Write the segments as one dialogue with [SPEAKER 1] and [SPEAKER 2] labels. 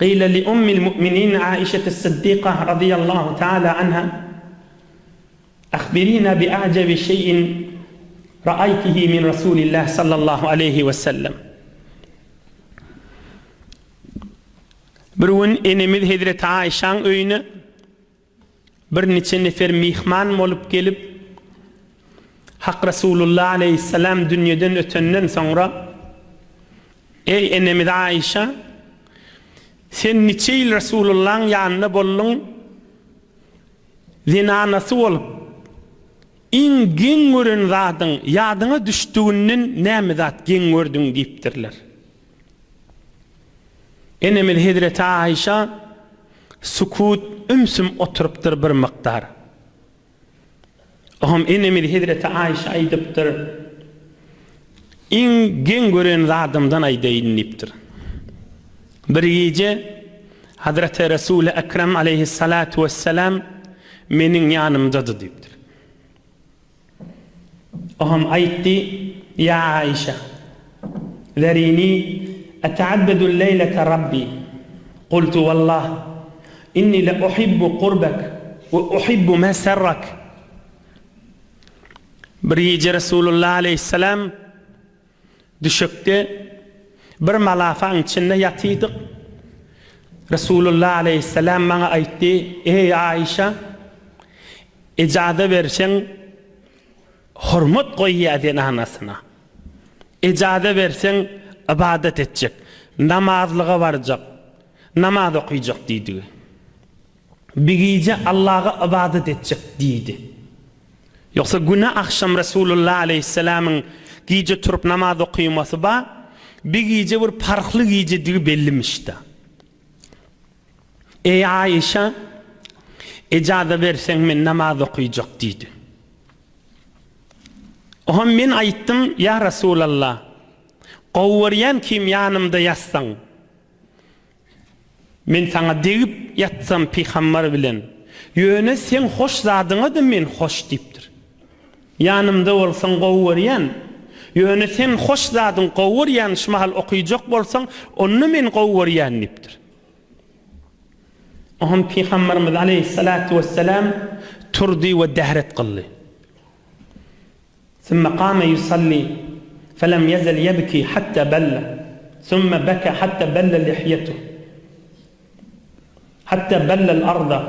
[SPEAKER 1] Qila li ummil mu'minin Aişete Siddiqa radiyallahu taala anha Ahbirina bi a'jabi şey'in ra'aytihi min Rasulillah sallallahu aleyhi we sellem. Bir gün enemiz Hezreti Aişaň öýüne Bir niçe nefer myhman bolup gelip, Hak Resulullah aleýhissalam dünýeden ötenden soňra, Eý, enemiz Aişa, sen niçe ýyl Resulullahyň ýanynda bolduň, zenanasy bolup, iň geň gören zadyň ýadyňa düşdüginden näme zat geň gördüň diýipdirler. Enemiz hezreti Aişa sukut, ümsüm oturypdyr bir mykdar. Oňam enemiz hezreti Aişa aýdypdyr, Iň geň gören zadymdan aýdaýyn diýipdir. Bir gije Hazreti Resuly Ekrem aleýhissalatu wessalam meniň ýanymdady diýipdir. Oňam aýtdy, Ýa Aişa, Zerini eta'abbedul leýlete Rabbi, Kultu wallah, inni le uhibbu kurbek we uhibbu ma serrak. Bir gije Resulullah aleýhissalam düşekde bir malafaň içinde ýatydyk. Resulullah aleýhissalam maňa aýtdy, Eý Aişa, Ejaza berseň, hormat goýýar zenanasyna. Ejaza berseň, ybadat etjek, namazlyga barjak, namaz okyjak diýdigi. Bi gije Allaga ybadat etjek diýdi. Ýogsa güne agşam Resulullah aleýhissalamyň gije turup namaz okymasy ba, bi gije bir parhly gijedigi bellimişda. Eý Aişa, ejaza berseň men namaz okyjak diýdi. Oňa men aýtdym, Ýa Resulallah, gowy görýän kim ýanymda ýatsaň, men saňa degip ýatsam pygambar bilen, ýöne seň hoş zadyňa-da men hoş diýipdir. Ýanymda bolsaň gowy görýän, ýöne sen hoş zadyň gowy görýän şu mahal okyjak bolsaň, onda men gowy görýän diýipdir. Oňam Pygamberimiz aleýhissalatu wessalam turdy we dähret kyldy. Sümme kame ýusalli, felem ýezel ýebki hatta belle, sümme beke hatta belle lihýetuh, hatta bellel arda.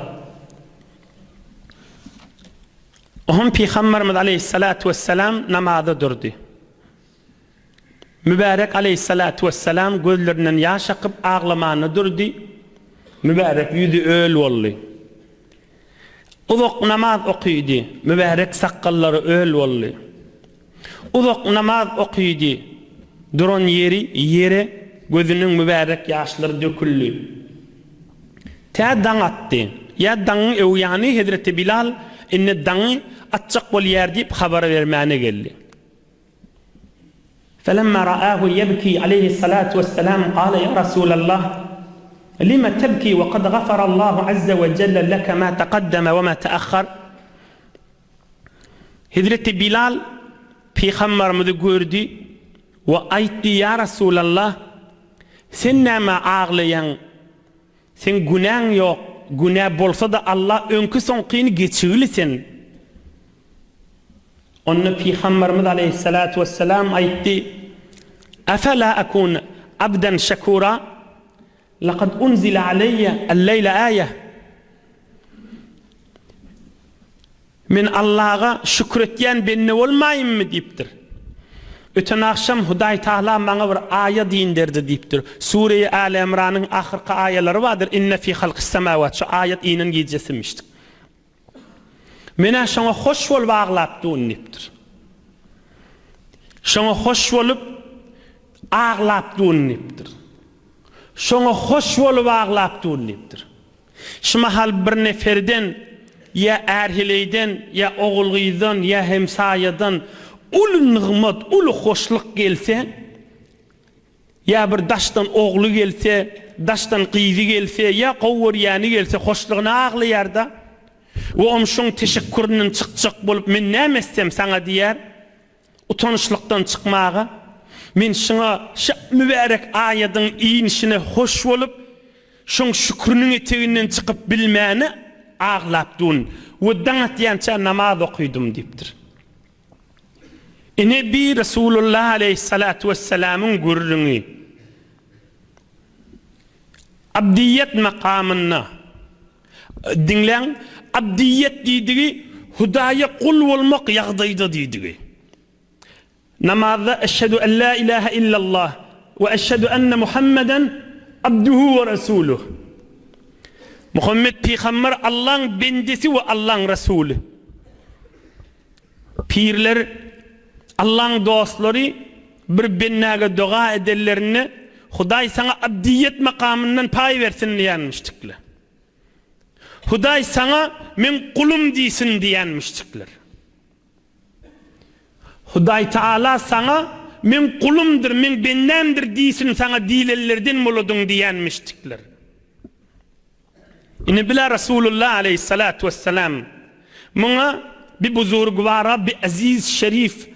[SPEAKER 1] Oňam Pygamberimiz aleýhissalatu wessalam namaza durdy. Mübärek aleýhissalatu wessalam gözlerinden ýaş akyp aglamana durdy. Mübärek ýüzi öl boldy. Uzak namaz okydy. Mübärek sakgallary öl boldy. Uzak namaz okydy. Duran ýeri ýere gözüniň mübärek ýaşlary döküldi. Tä daň atdy. Ýa daňyň öň ýany hezreti Bilal indi daňy atjak bolýar diýip habar bermäne geldi. Felemma ra'ahu ýebki aleýhissalatu wessalam gale ýa Rasulallah, lime tebki we kad gafarallahu azze we jelle leke ma tekaddeme we ma teahhar? Hezreti Bilal Pygambarymyzy gördi we aýtdy, Ýa Rasulallah, sen nämä aglaýaň? Seň günäň ýok, günä bolsa-da Allah öňki-soňkyny geçigli sen. Onda Pygamberimiz aleýhissalatu wessalam aýtdy, Efela akun abdan şekura, lekad unzile aleýye el-leýle aýe. Men Allaga şükür etýän bende bolmaýynmy diýipdir. Öten agşam Hudaý Taala maňa bir aýat inderdi diýipdir. Sureýi Äli Ymranyň ahyrky aýalary bardyr, Inne fi halkis semawat şu aýat inen gijesimmişdik. Men-ä şoňa hoş bolup aglap dun diýipdir. Şoňa hoş bolup aglap dun diýipdir. Şoňa hoş bolup aglap dun diýipdir. Şu mahal bir neferden, ýa är-heleýden, ýa ogul-gyzdan, ýa hemsaýadan uly nygmat, uly hoşluk gelse, ýa bir daşdan ogly gelse, daşdan gyzy gelse, ýa gowy görýäni gelse, hoşlugyna aglaýar-da. We om şoň teşekküründen çykjak bolup, men näme etsem saňa diýýär. Utançlykdan çykmaga, men şuňa, şu mübärek aýadyň inişine hoş bolup, şoň şükrüniň eteginden çykyp bilmäne aglap dun we daň atýança namaz okydym diýipdir. Ine bi Resulullah aleýhissalatu wessalamyň gürrüňi. Abdiýet makamynda, diňläň, abdiýet diýdigi Hudaýa gul bolmak ýagdaýda diýdigi. Namazda Eşhedü en la ilahe illallah we eşhedü enne Muhammeden abduhu we resuluh. Muhammet pygamber Allaň bendesi we Allaň resuly. Pirler Allaň dostlary bir bendäge doga edenlerinde Hudaý saňa abdiýet makamyndan paý bersin diýenmişdikler. Hudaý saňa meň gulum diýsin diýenmişdikler. Hudaý Taala saňa meň gulumdyr, meň bendämdir diýsin saňa diýlenlerden boladyň diýenmişdikler. Ine bila Rasulullah aleýhissalatu wessalam muňa bi buzurgwara bi aziz şerif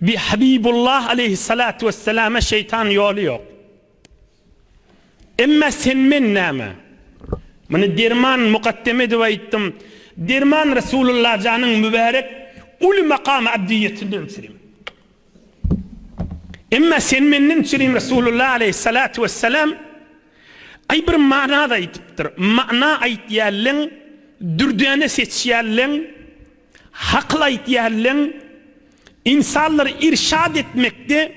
[SPEAKER 1] bi Habibullah aleýhissalatu wessalama şeýtan ýoly ýok. Emma sen men näme? Muny derman mukaddeme edip aýtdym. Derman Resulullah janyň mübärek uly makamy abdiýetinden çürim. Emma sen menden çürim Resulullah aleýhissalatu wessalam aý bir mana-da aýdypdyr. Mana aýtýarlaň, dürdäne seçýärleň, hakyl aýtýarlaň, Ynsanlary irşad etmekde,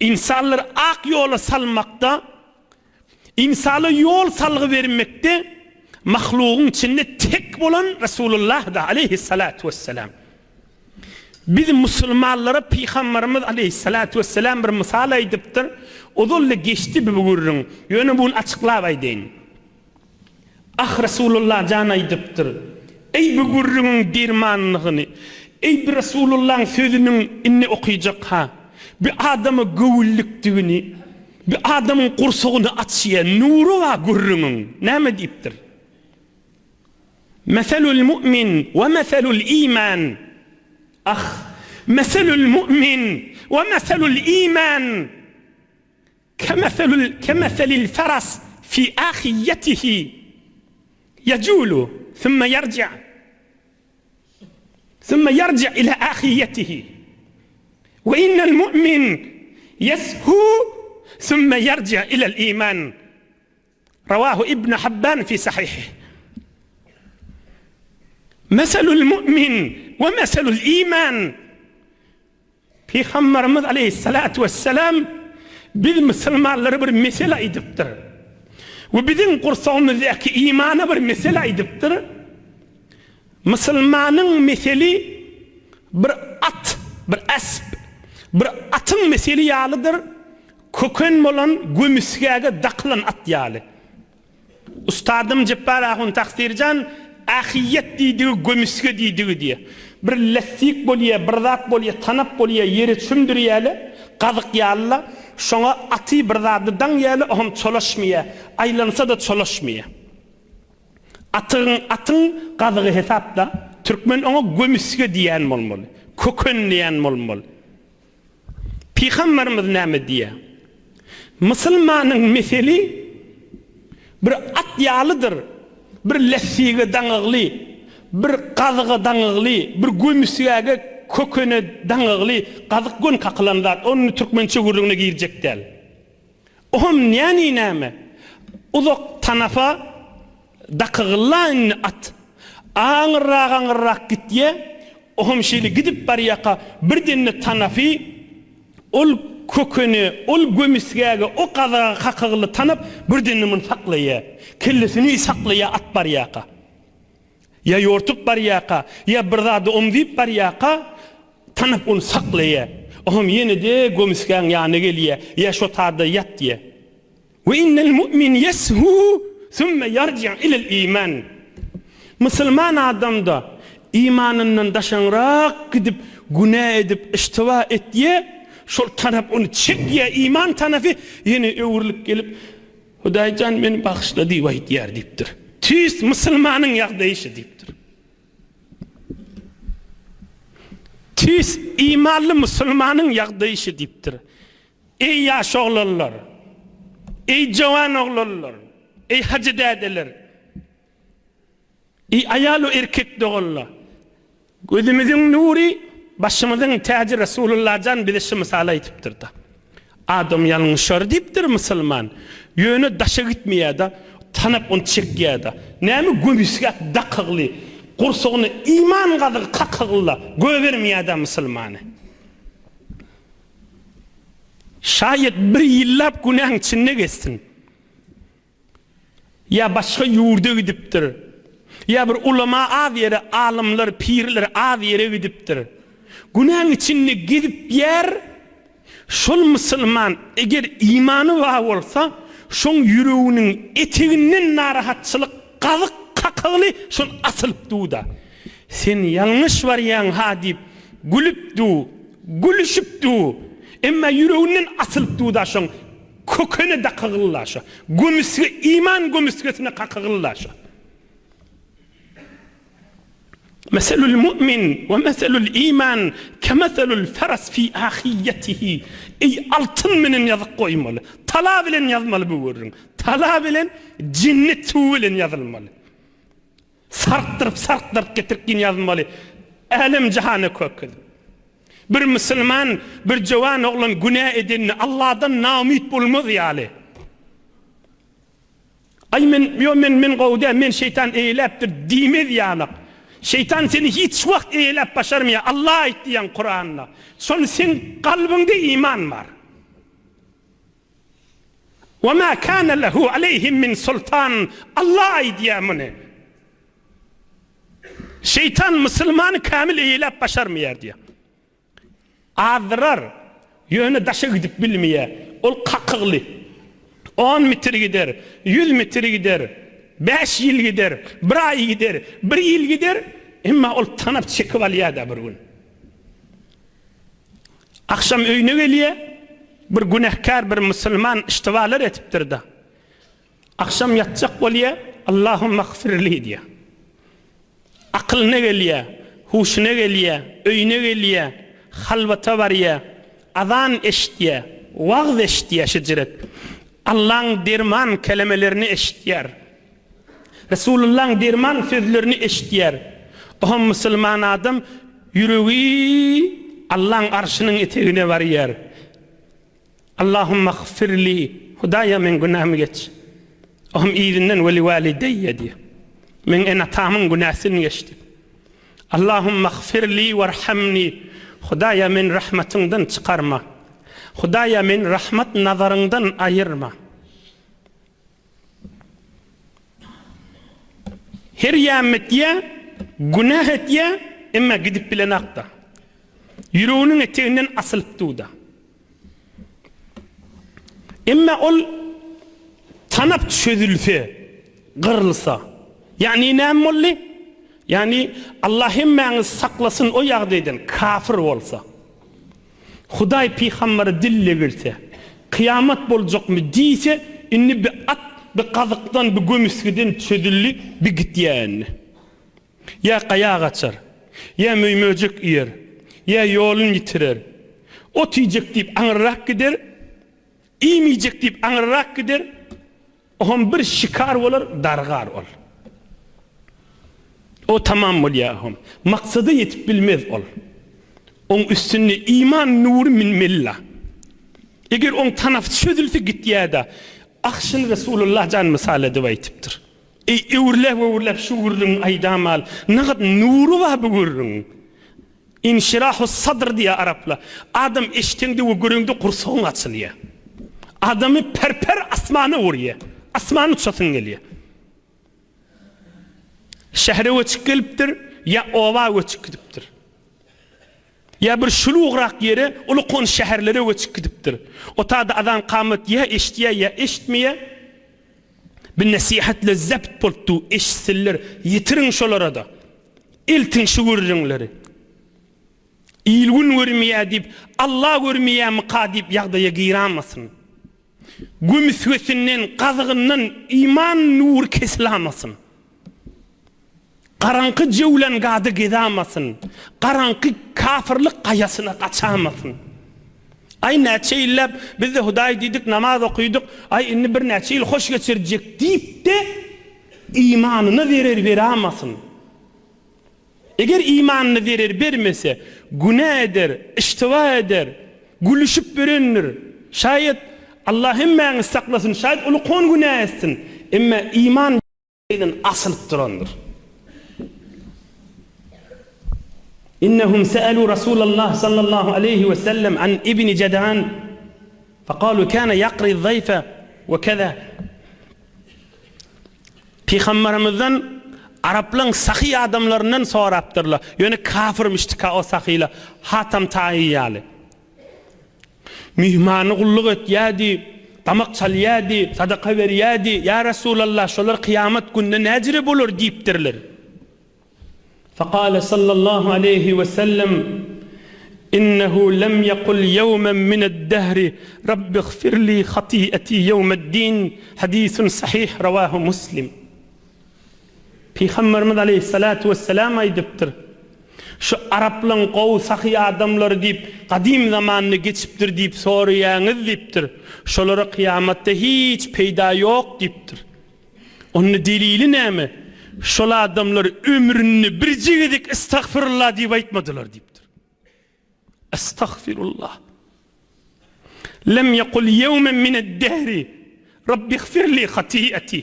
[SPEAKER 1] ynsanlary ak ýola salmakda, ynsana ýol salgy bermekde mahlugyň içinde tek bolan Resulullahdy aleýhissalatu wessalam. Biz musulmanlara Pygambarymyz aleýhissalatu wessalam bir mysal aýdypdyr, ozal-da geçdi bu gürrüň, ýöne bu gün açyklap aýdaýyn. Ah, Resulullah jan aýdypdyr, Eý, bu gürrüňiň dermanlygyny, eý, bu Resulullaň sözüniň indi okyjak-ha, bu adama göwünlikdigini, bu adamyň gursagyny açýa, nury bar gürrüňiň. Näme diýipdir? Meselul mu'min we meselul iman. Ah, meselul mu'min we meselul iman. Kemeselil feras fi ahiýetihi ýejulu sümme ýerji sümme ýerji ila ahiýetihi we innel mu'min ýeshu sümme ýerji ilel iman Rawahu Ibn Habban fi sahihih. Meselul mu'min we meselul iman Pygamberimiz aleýhissalatu wessalam biz musulmanlara bir mesel aýdypdyr. We biziň gursagymyzdaky imana bir mesel aýdypdyr. Musulmanyň meseli bir at, bir asp, bir atyň meseli ýalydyr, köken bolan gömüsgäge dakylan at ýaly. Ustadym Jepbar ahun Taksirjan ahyýet diýdigi gömüsge diýdigi diýýär. Bir lessik bolýar, bir zat bolýar, tanap bolýar, ýere çümdürýärler, gazyk ýaly-la, şoňa aty bir zady daňýarlar, oňam çolaşmaýar, aýlansa-da çolaşmaýar. Atygyň, atyň gazygy hesap-da, türkmen oňa gömüsge diýýän bolmaly, köken diýýän bolmaly. Pygamberimiz näme diýýär? Musulmanyň meseli bir at ýalydyr, bir lessige daňygly, bir gazyga daňygly, bir gömüsgäge, kökene daňygly, gazyk gön kakylan zat, ony türkmençe gürrüňine girjek däl. Ohm näni näme? Uzak tanapa dakygylla indi at. Aňyrrak-aňyrrak gitýä, ohm şeýle gidip barýaka birdende tanapy ol kökene, ol gömüsgäge, o gazaga kakygly tanap birdende muny saklaýa. Kellesini saklaýa at barýaka. Ýa ýortup barýarka, ýa bir zady omzyp barýarka, tanap ony saklaýar. Oňam ýene-de gömüsgäň ýanyna gelýär, ýa şo taýda ýat diýýär. We innel mu'min ýeshu sümme ýarji ilel iman. Musulman adam-da imanyndan daşaňrak gidip, günä edip, yştyba etýär, şol tanap ony çekýär, iman tanapy ýene öwrülip gelip, Hudaýjan meni bagyşla diýip aýdýar diýipdir. Tüýs musulmanyň ýagdaýy şu diýipdir. Tüýs imanly musulmanyň ýagdaýy şu diýipdir. Eý ýaş oglanlar! Eý jowan oglanlar! Eý hajy dädeler! Eý aýal-u erkek doganlar! Gözümiziň nury, başymyzyň täji Resulullah jan bize şu mysaly aýdypdyr-da. Adam ýalňyşar diýipdir musulman. Ýöne daşa gitmeýär-de, tanap ony çekýär-de. Näme gömüsgäp dakygly, gursagyna iman gazygy kakygly-da, göbermeýär-de musulmany. Şaýat bir ýyllap günäň içinde gezsin. Ýa başga ýurda gidipdir. Ýa bir ulama az ýere, alymlar, pirler az ýere gidipdir. Günäň içinde gezip ýär, şol musulman eger imany bar bolsa, şoň ýüreginiň eteginden narahatçylyk gazyk kakygly şol asylyp dur-da. Sen ýalňyş barýaň-ha diýip gülüp dur, gülüşip dur. Emma ýüreginden asylyp dur-da şoň Kökene dakygyllaşa. Gömüsge iman gömüsgesine kakygyllaşa. Meselul mu'min we meselul iman kemeselul feras fi ahiyyetihi. Eý altyn bilen ýazyp goýmaly. Tala bilen ýazmaly bu gürrüň. Tala bilen jennet suwy bilen ýazylmaly. Sarkdyryp sarkdyryp getirip ýene ýazmaly. Älem jahana köküz. Bir musulman, bir jowan oglan günä edenini Allahdan naumyt bolmaz ýaly. Aý men, ýo men, men gowy däl, men şeýtan eýläpdir diýmez ýalak. Şeýtan seni hiç wagt eýläp başarmaýar. Allah aýtdy ýaň Kuranda. Şony seň kalbyňda iman bar. Wa ma kana lehu aleyhim min sultan Allah aýdýar muny. Şeýtan musulmany kämil eýläp başarmaýar diýýär. Azdyrar, ýöne daşa gidip bilmeýär. Ol kakygly. On metr gider, ýüz metr gider, bäş ýyl gider, bir aý gider, bir ýyl gider, emma ol tanap çekip alýar-da bir gün. Agşam öýüne gelýär, bir günäkär bir musulman iştibalar edipdir-de. Agşam ýatjak bolýar, Allahumagfirli diýýär. Akylyna gelýär, huşuna gelýär, öýüne gelýär, halwata barýar, azan eşidýär, wagyz eşidýär şejiret. Allaň derman kelemelerini eşidýär. Resulullaň derman sözlerini eşidýär. Ohm musulman adam ýüregi Allaň arşynyň etegine barýar. Allahumagfirli, Hudaýa meň günämi geç. Ohm yzyndan weli walideýe diýýär. Meň ene-atamyň günäsini geç diýip. Allahumagfirli werhamni, Hudaýa meni rahmatyňdan çykarma. Hudaýa meni rahmat nazaryňdan aýyrma. Her ýam etýä, günäh etýä, emma gidip bilenakda. Ýüreginiň eteginden asylyp dur-da. Emma ol tanap çözülse, gyrylsa, ýagny näme boldy? Ýagny Allah hemmäňizi saklasyn o ýagdaýdan, kafir bolsa. Hudaý pygambere dil degirse, kyýamat boljakmy diýse, indi bi at bi gazykdan, bi gömüsgiden çözüldi, bi gitýä indi. Ýa gaýa gaçar, ýa möý-möjek iýer, ýa ýolun ýitirer. Ot iýjek diýip aňyrrak gider, iým iýjek diýip aňyrrak gider, Oham bir şikar bolar dargar ol. O tamam bolýar oham. Maksada ýetip bilmez ol. Oň üstünde iman nury minmeli-la. Eger oň tanapy çözülse gitýär-de. Ah şuny Resulullah jan mysal edip aýtypdyr. Eý öwürläp-öwürläp şu gürrüňi aýdamal. Nagat nury bar bu gürrüňiň. Inşirahus sadr diýýär araplar. Adam eşdeňde we göreňde gursagyň açylýar. Adamy per-per asmana urýar. Asmana uçasyň gelýär. Şähere göçüp gelipdir, ýa oba göçüp gidipdir. Ýa bir şulugrak ýere, ulukon şäherlere göçüp gidipdir. Otada azan kamat ýa eşidýär, ýa eşitmeýär. Bir nesihatle zebt bolup dur, eşitsinler, ýetiriň şolara-da. Eltiň şu gürrüňleri. Il-gün görmeýär diýip, Alla görmeýärmika diýip ýagdaýa giramasyn. Gömüsgesinden, gazygyndan iman nury kesilamasyn. Garaňky jöwlangada gezamasyn. Garaňky kafyrlyk gaýasyna gaçamasyn. Aý näçe ýyllap biz-de Hudaý diýdik, namaz okydyk, aý indi birnäçe ýyl hoş geçirjek diýip-de. Imanyna zerer beramasyn. Eger imanyna zerer bermese, günä eder, iştiba eder, gülüşip berendir. Şaýat, Allah hemmäňizi saklasyn, şaýat ulkan günä etsin. Emma iman bilen asylyp durandyr. Innehum se'elu Rasulallah sallallahu aleýhi we sellem an ibni Jed'an fekalu kana yakri zayfe we keza. Pygamberymyzdan araplaň sahy adamlaryndan sorapdyrlar. Ýöne kafirmişdika o sahylar, Hatam Taýy ýaly. Myhmana gulluk etýärdi, damak çalýardy, sadaka berýärdi. Ýa Resulallah, şolar kyýamat günde näjire bolar diýipdirler. Fekale sallallahu aleýhi we sellem, Innehu lem ýekul ýewmen mined-dehri, Rabbigfirli hati'eti ýewmeddin, hadisun sahih, rawahu Muslim. Pygamberimiz aleýhissalatu wesselam aýdypdyr, Şu araplaň gowy sahy adamlary diýip gadym zamanda geçipdir diýip soraýaňyz diýipdir. Şolara kyýamatda hiç peýda ýok diýipdir. Onda delili näme? Şol adamlar ömründe birje gezek estagfirullah diýip aýtmadylar diýipdir. Estagfirullah. Lem ýekul ýewmen mined-dehri Rabbigfirli hati'ati.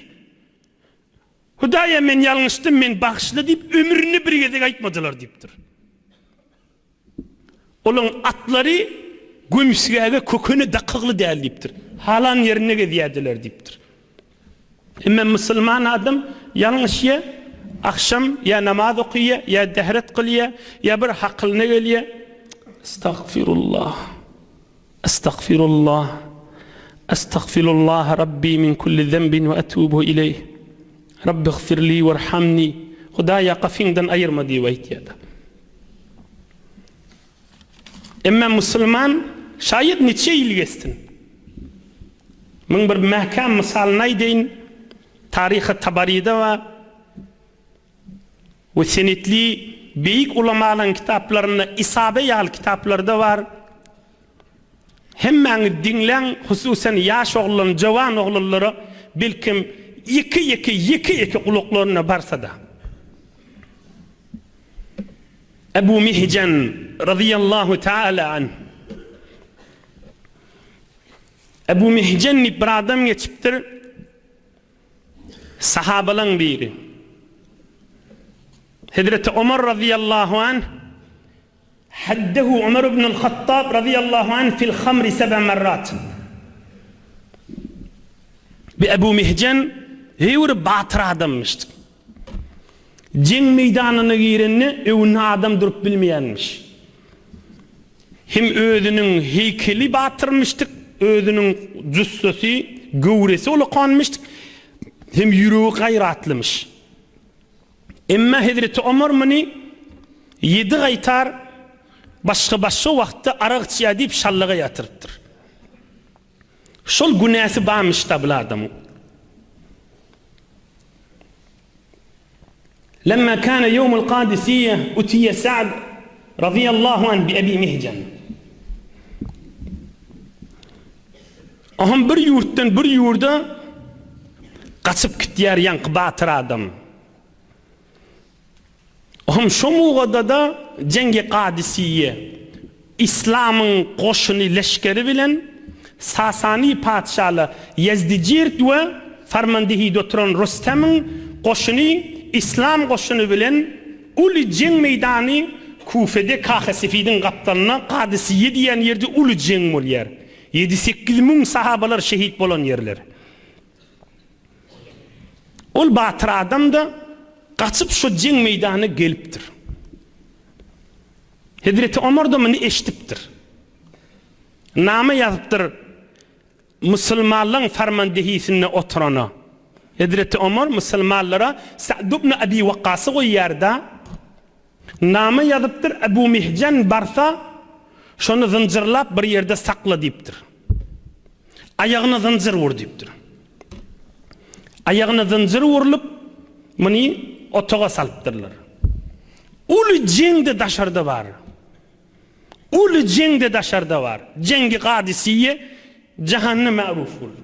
[SPEAKER 1] Hudaýa men ýalňyşdym, meni bagyşla diýip ömründe bir gezek aýtmadylar diýipdir. Olaň atlary gömüsgäge kökene dakygly däl diýipdir. Halan ýerinde gezýärdiler diýipdir. Emma musulman adam ýalňyşýar, agşam ýa namaz okaýar, ýa dähret kylýar, ýa bir hakylyna gelýär. Estagfirullah. Estagfirullah. Estagfirullah Rabbi min kulli zenbin we etubu ileýh. Rabbigfirli werhamni. Hudaýa gafyňdan aýyrma diýip aýtýar-da. Emma musulman şaýat niçe ýyl geçsin. Muň bir mäkäm mysalyny aýdaýyn. Taryhy Tabaryda bar we senetli beýik ulamalaryň kitaplarynda Isabe ýaly kitaplarda bar. Hemmäňiz diňläň, hususan ýaş oglan, jowan oglanlara belkem ýeke-ýeke, ýeke-ýeke gulaklaryna barsa-da. Ebu Mihjen razyýallahu taala anh. Ebu Mihjen diýip bir adam geçipdir. Sahabalaň biri. Hezreti Omar razyýallahu anh Haddehu Omar ibnul Hattab razyýallahu anh fil hamri seb'a marrat. Bi Ebu Mihjen heý bir batyr adammyş. Jeň meýdanyna girende öňünde adam durup bilmeýänmiş. Hem özüniň heýkeli batyrmyşdyk, özüniň jussasy, göwresi ulakanmyşdyk, hem ýüregi gaýratlymyş. Emma hezreti Omar muny ýedi gaýtar başga-başga wagtda arak içýär diýip şallaga ýatyrypdyr. Şol günäsi barmyş-da bul adamyň. Lemma kana ýewmul Kadisiýe utiýe Sa'd razyýallahu anh bi Ebi Mihjen. Ohm bir ýurtdan bir ýurda gaçyp gitýär ýaňky batyr adam. Hom şo mugadada Jeňgi Kadysiýe, Yslamyň goşuny leşgeri bilen Sasany patyşaly Ýezdijirt we Farmandehide oturan Rüstemiň goşuny Yslam goşuny bilen uly jeň meýdany Kufede Kahy-Sefidiň gapdalynda Kadysiýe diýen ýerde uly jeň bolýar. Ýedi-sekiz müň sahabalar şehit bolan ýerler. Ol batyr adam-da gaçyp şo jeň meýdanyna gelipdir. Hezreti Omar-da muny eşidipdir. Nama ýazypdyr musulmanlaryň farmandehisinde oturana. Hezreti Omar musulmanlara Sa'd ibn Abi Wakkasy goýýar-da, nama ýazypdyr, Ebu Mihjen barsa, şony zynjyrlap bir ýerde sakla diýipdir. Aýagyna zynjyr ur diýipdir. Aýagyna zynjyr urlup, muny otaga salypdyrlar. Uly jeň-de daşarda bar. Uly jeň-de daşarda bar. Jeňgi Kadysiýe jahanda ma'ruf boldy.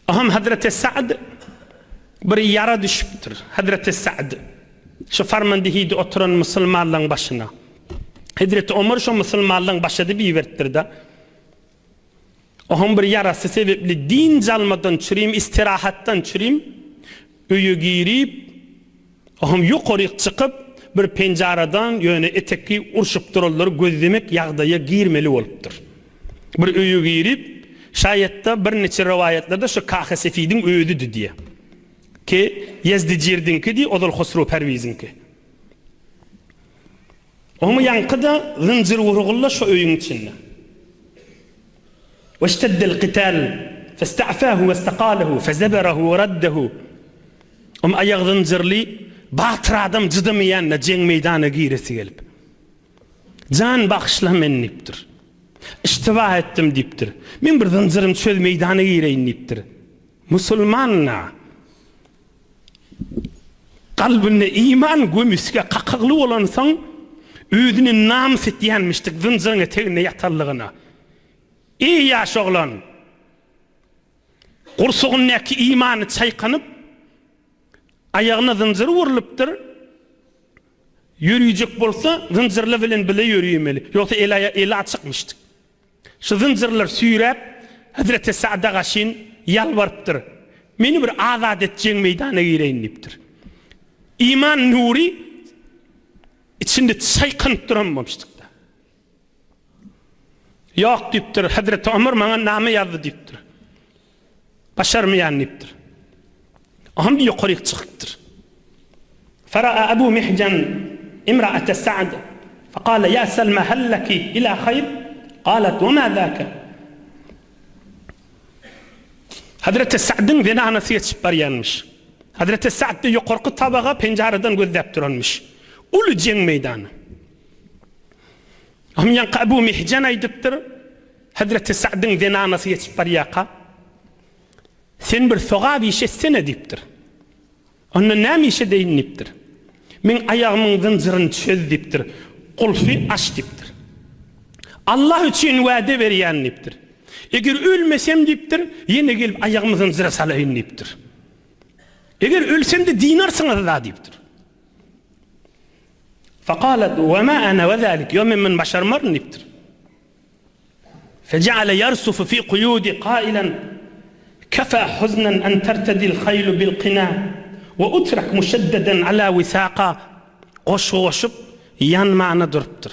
[SPEAKER 1] Aham Hazreti Sa'd. bir ýara düşüpdir. Hezreti Sa'd şu Farmandehide oturan musulmanlaryň başyna. Hezreti Omar şo musulmanlaryň başy edip iberipdir-de. Onuň bir ýarasy sebäpli dynç almadan çürim, istirahatdan çürim öýe girip, oňam ýokaryk çykyp, bir penjaradan ýöne etekli urşup duranlary gözlemek ýagdaýa girmeli bolupdyr. Bir öýe girip, şaýatda birniçe rowaýatlarda şu Kahy Sefidiň özüdi diýýär. Ki, Ýezdijirdiňkidi, ozal Hosrow Perwiziňki. Oňa ýaňky-da zynjyr urgulla şo öýüň içinde. Weşteddel kital, festa'fahu westakalahu, fezeberahu we raddehu. Om aýagy zynjyrly batyr adam jydamaýan-da jeň meýdana giresi gelip. Jan bagyşla meni diýipdir. Iştiba etdim diýipdir. Men bir zynjyrymy çöz meýdana gireýin diýipdir. Musulman-da. Kalbynda iman gömüsge kakygly bolansoň, özüni namys etýänmişdik zynjyryň eteginde ýatanlygyna. Eý, ýaş oglan! Gursagyndaky imany çaýkanyp, aýagyna zynjyr urlupdyr. Ýörüjek bolsa, zynjyrlar bilen bile ýörüýmeli. Ýogsa eli açykmyşdyk. Şu zynjyrlar süýräp, Hezreti Sa'da gaşyn ýalbarypdyr. Meni bir azat et, jeň meýdana gireýin diýipdir. Iman nury içinde çaýkanyp duran bolmuşdyk-da. Ýok diýipdir, Hezreti Omar maňa name ýazdy diýipdir. Başarmaýan diýipdir. Oňam ýokaryk çykypdyr. Fara'a Abu Mihjan imra'ate Sa'd fekale ya Selma hel leki ila haýr? Galet we ma zaka? Hazreti Sa'dyň zenanasy geçip barýanmyş. Hazreti Sa'd-da ýokarky tabaga penjaradan gözläp duranmyş. Uly jeň meýdany. Oňam ýaňky Abu Mihjan aýdypdyr, Hezreti Sa'dyň zenanasy geçip barýarka, Sen bir sogap iş etsene diýipdir. Onda näme iş edeýin diýipdir. Meň aýagymyň zynjyryny çöz diýipdir. Gulfy aç diýipdir. Allah üçin wade berýän diýipdir. Eger ölmesem diýipdir, ýene gelip aýagymy zynjyra salaýyn diýipdir. Eger ölsem-de dynarsyňyz-da diýipdir. Fekalet, Ve ma ene ve zalik, Ýok men muny başarmaryn diýipdir. Fejeale ýarsufu fi kuýudi kailen, Kefa huznen en tertedil haýlu bil kina, we utrak muşeddeden ala wisaka goşgy goşup, ýanmana durupdyr.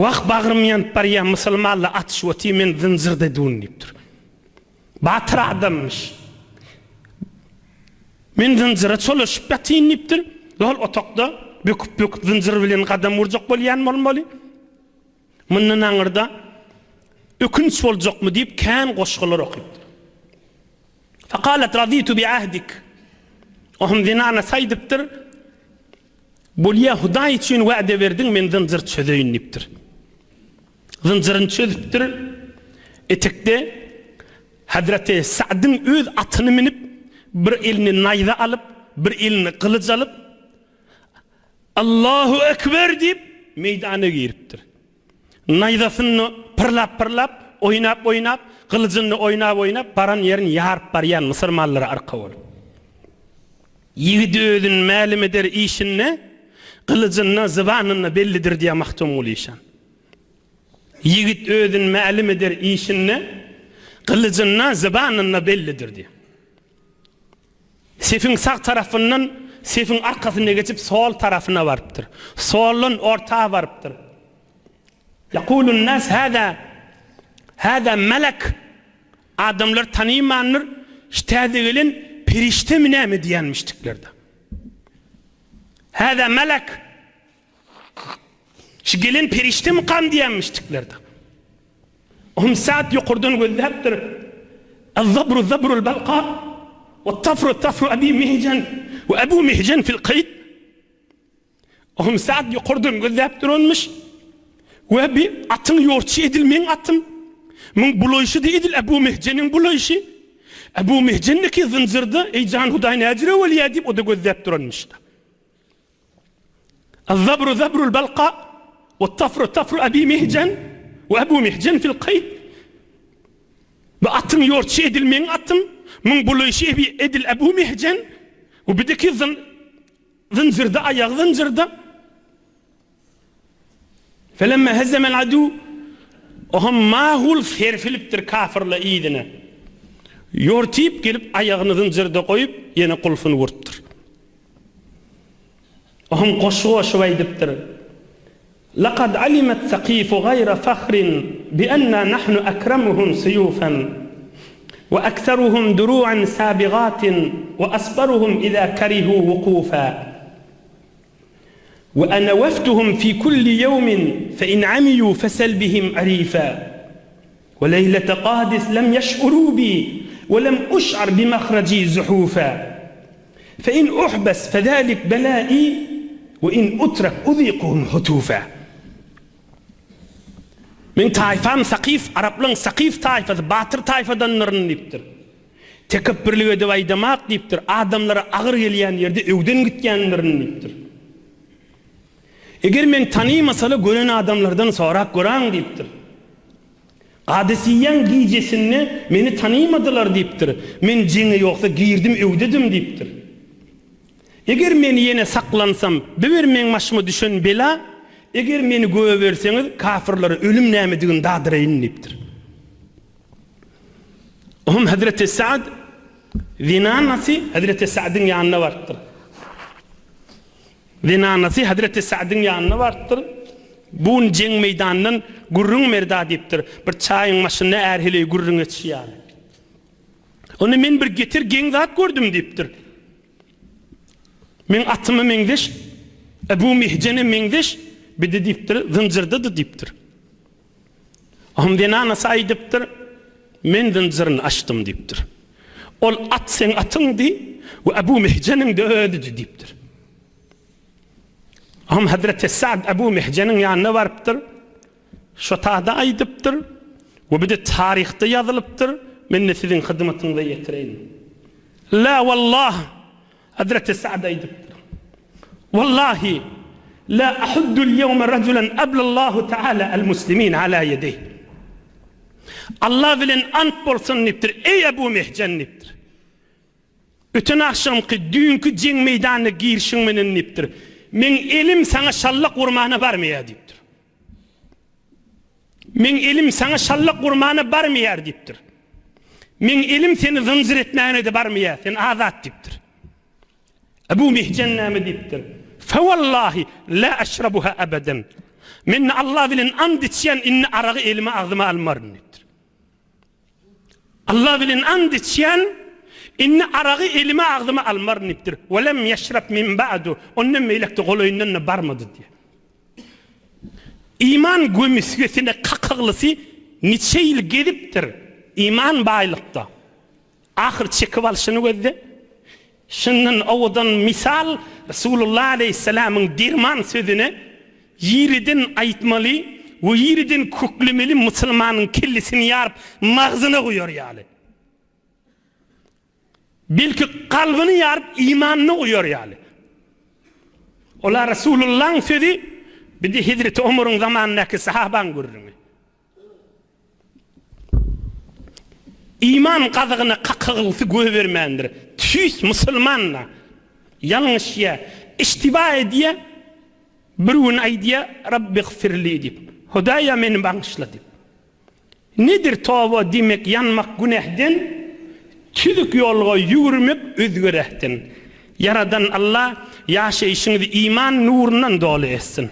[SPEAKER 1] Wah, bagrym ýanyp barýar, musulmanla atyşyp otyr, men zynjyrda dun diýipdir. Batyr adammyş. Men zynjyra çolaşyp ýatyn diýipdir. Ol otagda böküp-böküp zynjyr bilen gadam urjak bolýan bolmaly. Mundan aňyrda ökünç boljakmy diýip kän goşgular okypdyr. Fekalet razitu bi ahdik. Ohm zenana saýdypdyr. Bolýa Hudaý üçin wade berdiň men zynjyr çözeýin diýipdir. Zynjyryny çözüpdir. Etekde Hazreti Sa'dyň öz atyny münüp, bir elini naýza alyp, bir elini gylyç alyp, Allahu Ekber diýip, meýdana giripdir. Naýzasyny pyrlap-pyrlap, oýnap-oýnap, gylyjyny oýnap-oýnap, baran ýerini ýaryp barýan musurmanlara arka bolup. Ýigit özün mälim eder işinde, gylyjynda, zybanynda bellidir diýýär Magtymguly işan. Ýigit özün mälim eder işinde, gylyjynda, zybanynda bellidir diýýär. Sefiň sag tarapyndan sefiň arkasyna geçip sol tarapyna barypdyr. Soldan orta barypdyr. Ýakulun nas hada hada melek Adamlar tanymandyr, şu täze gelen perişdemi näme diýenmişdiklerde. Hada melek Şu gelen perişdemikam diýenmişdiklerde. Hum Sa'd ýokardan gözläpdir. Az-zabru zabrul balka we tafru tafru Abi Mihjan we Abu Mihjan fil kaýd. Hum Sa'd ýokardan gözläp duranmyş. We bi atyň ýorçy edil meň atym. Muň bulaýşy-da edil Abu Mihjeniň bulaýşy. Abu Mihjendeki zynjyrda, eý jan Hudaý näjüre bolýa diýip o-da gözläp duranmyş-da. Az-zabru zabrul balka we-tafru tafru Abi Mihjen we Abu Mihjen fil kaýd. Bu atyň ýorçy edil meň atym. Muň bulaýşy ebi edil Ebu Mihjen, we bideki zyn zynjyrda aýagy zynjyrda. Felemme hezemel adu, Oha magul serpilipdir kafyrla yzyna. Ýortyp gelip aýagyny zynjyrda goýup, ýene gulfuny urupdyr. Oham goşgy goşup aýdypdyr. Lakad alimet sakifu gaýra fahrin bi enna nahnu akramuhum suýufan we aksaruhum duru'an sabigatin we asbaruhum iza karihu wukufa we ana wefduhum fi kulli ýewmin fe in amiýu fesel bihim arifa we leýlete kadis lem ýeş'uru bi we lem uş'ar bi mahraji zuhufa. Fe in uhbes fezalik belai we in utrak uziquhum hutufa. Meň taýfam Sakyf, araplaň Sakyf taýfasy, batyr taýfadandyryn diýipdir. Tekepbirlik edip aýdamak diýipdir, adamlara agyr gelýän ýerde öwden gitýändirin diýipdir. Eger meni tanymasala gören adamlardan sorap göräň diýipdir. Kadisiýäň gijesinde meni tanymadylar diýipdir. Men jeňe ýogsa girdim öwdedim diýipdir. Eger men ýene saklansam, bu bir meň başyma düşen bela, eger meni göberseňiz, kafyrlara ölüm nämedigini dadyraýyn diýipdir. Ohm Hezreti Sa'd zenanasy Hezreti Sa'dyň ýanyna barypdyr. Zenanasy Hezreti Sa'dyň ýanyna barypdyr. Bu gün jeň meýdanyndan gürrüň berda diýipdir. Bir çaýyň başynda är-heleý gürrüň etişi ýaly. Onda men bir getir geň zat gördüm diýipdir. Meň atyma meňzeş, Ebu Mihjene meňzeş bidi diýipdir, zynjyrdady diýipdir. Ohm zenanasy aýdypdyr, Men zynjyryny açdym diýipdir. Ol at seň atyňdy we Ebu Mihjeniň-de özüdi diýipdir. Ohm Hezreti Sa'd Ebu Mihjeniň ýanyna barypdyr. Şo tada aýdypdyr we bu-da taryhda ýazylypdyr, men-de siziň hyzmatyňyza ýetireýin. La wallah! Hezreti Sa'd aýdypdyr, Wallahi, la ahuddul ýewme rajulan ablallahu ta'ala al-muslimin ala ýedeýh. Allah bilen ant bolsun diýipdir, eý Ebu Mihjen diýipdir. Öten agşamky, düýnki jeň meýdanyna girişiň menen diýipdir. Meň elim saňa şallak urmana barmaýar diýipdir. Meň elim saňa şallak urmana barmaýar diýipdir. Meň elim seni zynjyr etmäne-de barmaýar, sen azat diýipdir. Ebu Mihjen näme diýipdir? Fewallahi la eşrabuha ebeden. Men Allah bilen and içýän, indi aragy elime agzyma almaryn diýipdir. Allah bilen and içýän, indi aragy elime agzyma almaryn diýipdir. Welem ýeşrep min ba'du. Ondan beýlekde golaýyndan-da barmady diýýär. Iman gömüsgesine kakaglysy niçe ýyl gezipdir, iman baýlykda. Ahyr çekip alşyny gözle. Şundan owadan mysal Resulullah aleýhissalamyň derman sözüne ýeriden aýtmaly we ýeriden köklemeli musulmanyň kellesini ýaryp magzyna guýar ýaly. Belki kalbyny ýaryp imanyna guýar ýaly. Ola Resulullahyň sözi bir-de Hezreti Omaryň zamanyndaky sahabaň gürrüňi. Iman gazygyna kakagylsy göbermändir. Tüýs musulman-da. Ýalňyşýa, iştiba edýä, bir gün aýdýa, Rabbigfirli diýip. Hudaýa meni bagyşla diýip. Nedir toba diýmek ýanmak günähden, tüzük ýolga ýüwürmek özge rähden. Ýaradan Alla ýaşaýşyňyzy iman nurundan doly etsin.